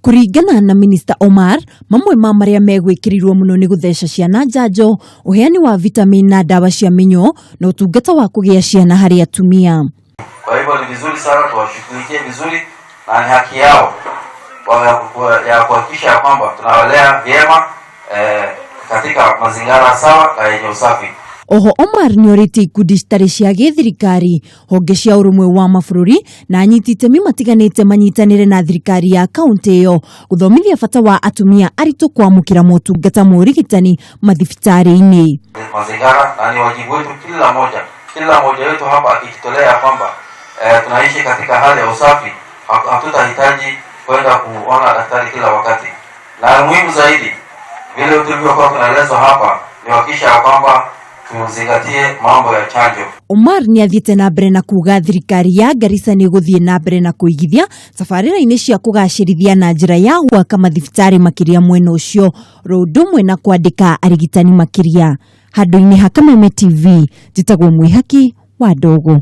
Kũringana na Minista Omar, mamwe ma marĩa megwĩkĩrĩirwo mũno nĩ gũtheca ciana njanjo, ũheani wa vitamin na ndawa cia mĩnyoo na ũtungata wa kũgĩa ciana harĩ atumia. Kwa hivyo ni vizuri sana tuwashughulikie vizuri, na ni haki yao ya kuhakikisha ya kwamba tunawalea vyema katika mazingira sawa na yenye usafi. Oho Omar nĩorĩtie ikundi citarĩ cia gĩthirikari, honge cia ũrũmwe wa mabũrũri na anyiti itemi matiganĩte manyitanĩre na thirikari ya kaunti ĩyo gũthomithia bata wa atumia aritũ kwamũkĩra motungata ma ũrigitani mathibitarĩ-inĩ. Mazingira na ni wajibu wetu kila mmoja wetu hapa akijitolea ya kwamba tunaishi katika hali ya usafi, hatutahitaji kwenda kuona daktari kila wakati. Na muhimu zaidi, vile tulivyokuwa tunaelezwa hapa, ni kuhakikisha ya kwamba tuzingatie mambo ya chanjo. Omar nĩ athiĩte na mbere na kuga thirikari ya Garissa nĩ ĩgũthiĩ na mbere na kũigithia tabarĩra-inĩ cia kũgacĩrithia na njĩra ya gwaka mathibitarĩ makĩria mwena ũcio, ro ũndũ ũmwe na kwandĩka arigitani makĩria. Handũ-inĩ ha Kameme TV, njĩtagwo Mwĩhaki wa Ndogo.